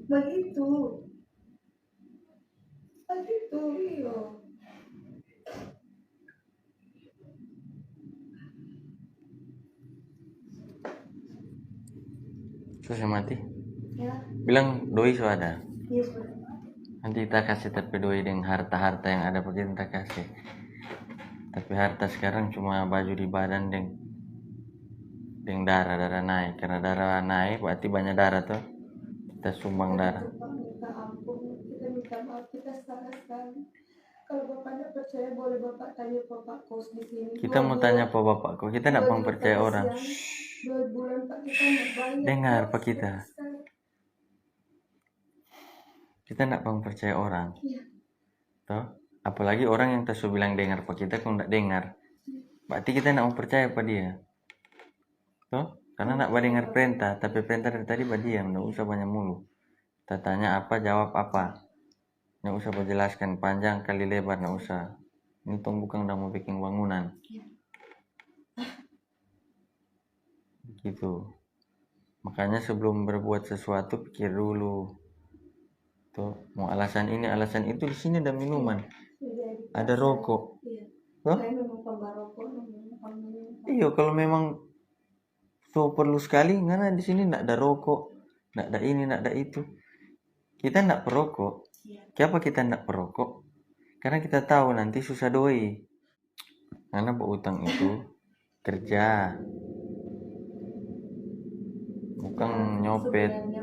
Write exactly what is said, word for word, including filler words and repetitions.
Begitu. Begitu, iyo. Susah mati. Ya, Bilang doi so ada. iya sudah. Nanti kita kasih tapi doi dengan harta-harta yang ada begini kita kasih. Tapi harta sekarang cuma baju di badan deng deng darah, darah naik. Karena darah naik berarti banyak darah tuh. Kita sumbang darah. Bapak minta ampun, kita minta maaf, kita salah sekali. Kalau Bapak tidak percaya, boleh Bapak tanya Bapak Kos di sini. Kita mau tanya apa Bapak kok? Kita nggak mau percaya orang. Dua bulan Pak kita nggak bayar. Dengar apa kita? Sekali. Kita nggak mau percaya orang. Iya. Toh? Apalagi orang yang tasu bilang dengar apa kita kok nggak dengar. Berarti kita nggak mau percaya apa dia. Toh? Karena nggak mau dengar perintah, tapi perintah dari tadi badiam, nggak usah banyak mulu. Tatanya apa, jawab apa. Nggak usah bajelaskan panjang kali lebar, nggak usah. Ini tong bukan udah mau bikin bangunan. Iya. Gitu. Makanya sebelum berbuat sesuatu pikir dulu. Tuh, mau alasan ini, alasan itu, di sini ada minuman, Jadi, ada rokok. Iya. Toh? Saya memang pembarokok, memang pembarokok. Iyo, kalau memang so perlu sekali, ngana di sini ndak ada rokok, ndak ada ini, ndak ada itu. Kita ndak perokok. Iya. Kenapa kita ndak perokok? Karena kita tahu nanti susah doi. Karena berutang itu kerja, bukan nyopet. Sebenarnya